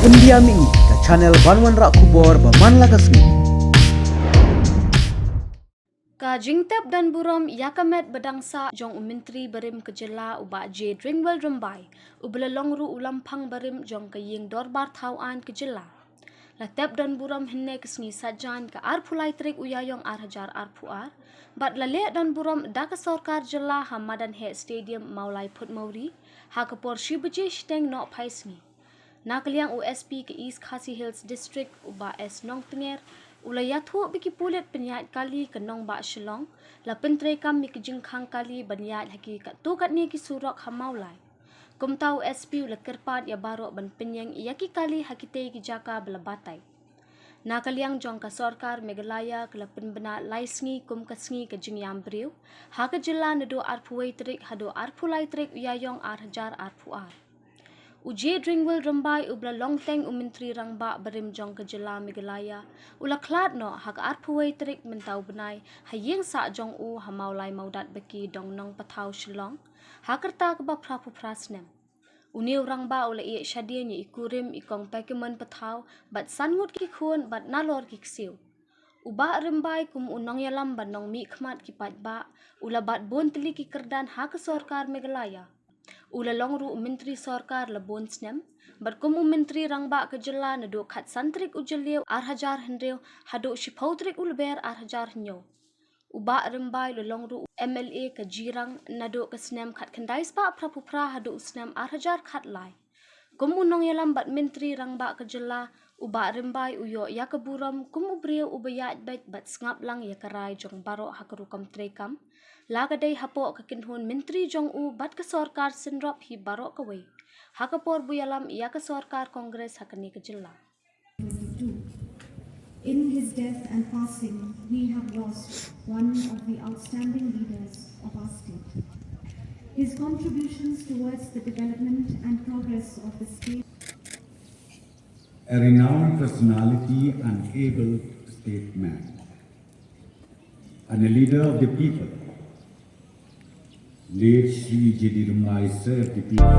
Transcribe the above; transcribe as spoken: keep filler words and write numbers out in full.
India Mihngi, ka channel ban wanrah khubor ba man la ka sngi. Ka jingtep don burom ïa ka met ba dang sah jong u Myntri barim ka jylla u Bah J Dringwell Rymbai, uba la long ruh u lamphang barim jong ka ïing dorbar thaw aiñ ka jylla. La tep don burom hynne ka sngi Saitjaiñ ka arphew lai tarik u Ïaïong ar hajar arphew ar, bad la leh don burom da ka sorkar jylla ha madan heh Stadium Mawlai Phuitmawrie, ha ka por shi baje shiteng nohphai sngi. Na ka liang u S P ka East Khasi Hills District u Bah S Nongtnger, u la ïathuh ba ki pulit pynïaid kali ka nongbah Shillong la pyntreikam ïa ka jingkhang kali ban ïaid ha ki katto katne ki surok ha Mawlai. Kumta u S P u la kyrpad ïa baroh ban pynïeng ïa ki kali ha kitei ki jaka ba la batai. Na ka liang jong ka sorkar Meghalaya ka la pynbna lai sngi kum ka sngi ka jingïam briew ha ka jylla naduh arphew wei tarik haduh arphew lai tarik u Ïaïong ar hajar arphew ar. U J Dringwell Rymbai uba la long teng u Myntri Rangbah barim jong ka jylla Meghalaya u la khlad noh ha ka arphew wei tarik mynta u bnai ha ïing sah jong u ha Mawlai Mawdatbaki Dongnong Pathaw Shillong ha ka rta kaba phraphew phra snem. Une u rangbah u la ïeh shadien ïa i kurim i Kong Pekimon Pathaw bad san ngut ki khun bad nalor ki ksiew. U Bah Rymbai kum u nongïalam ba nongmihkhmat ki paidbah u la bat bun tylli ki kyrdan ha ka sorkar Meghalaya. U la long ruh u Myntri Sorkar la bun snem bad kum u Myntri Rangbah ka jylla naduh khatsan tarik u Jylliew ar hajar hynriew haduh shiphew tarik u Lber ar hajar hynñiew. U Bah Rymbai u la long ruh u M L A ka Jirang naduh ka snem khatkhyndai spah phraphew phra haduh u snem ar hajar khatlai. Kum u nongïalam bad Myntri Rangbah ka jylla, u Bah Rymbai u ïoh ïa ka burom kum u briew uba ïaid beit bad sngap lang ïa ka rai jong baroh ha ka rukom treikam, la ka dei hapoh ka kynhun myntri jong u bad ka sorkar synrop hi baroh kawei ha ka por ba u ïalam ïa ka sorkar Congress ha kane ka jylla. twenty-two. In his death and passing, we have lost one of the outstanding leaders of our state. His contributions towards the development and progress of the state A renowned personality and able statesman, and a leader of the people, late Shri J D Rymbai, sir, the people.